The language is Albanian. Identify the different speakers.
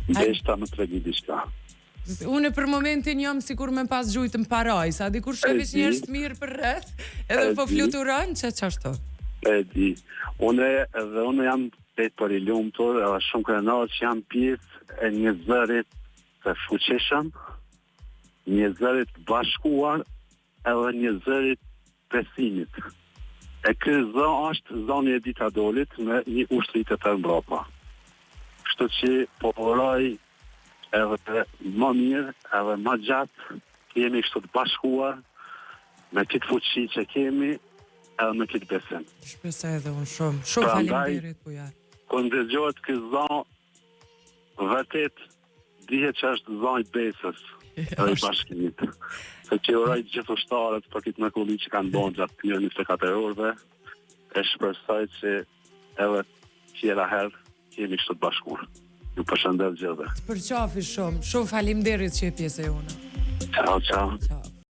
Speaker 1: Deshta me tregu diçka.
Speaker 2: Unë për momentin jam sikur me pas gjujtë në parajsë, a di kur sheh veç njerëz të mirë përreth, edhe po fluturon, që qashtu?
Speaker 1: E di. Unë edhe unë jam tepër i lumtur edhe shumë krenar që jam pjesë e një zërit të fuqishëm, një zërit të bashkuar edhe një zërit besimit. E ky zë është zani i Edita Dolit me një ushtri të tërë mbrapa. Kështu që po uroj edhe më mirë, edhe më gjatë të jemi kështu të bashkuar me këtë fuqi që kemi edhe me këtë
Speaker 2: besim. Shpresoj edhe unë shumë. Shumë faleminderit
Speaker 1: Bujar. Kur ndëgjohet ky zë, vërtet Dihet që është za i besës dhe i bashkimit. Se që uroj gjithë ushtarët për këtë mrekulli që kanë bërë gjatë këtyre 24 orëve, e shpresoj që edhe tjera herë jemi kështu të bashkuar. Ju përshëndes gjithëve.
Speaker 2: Të përqafi shumë. Shumë faleminderit që je pjesë e jona.
Speaker 1: Ciao, ciao. Ciao.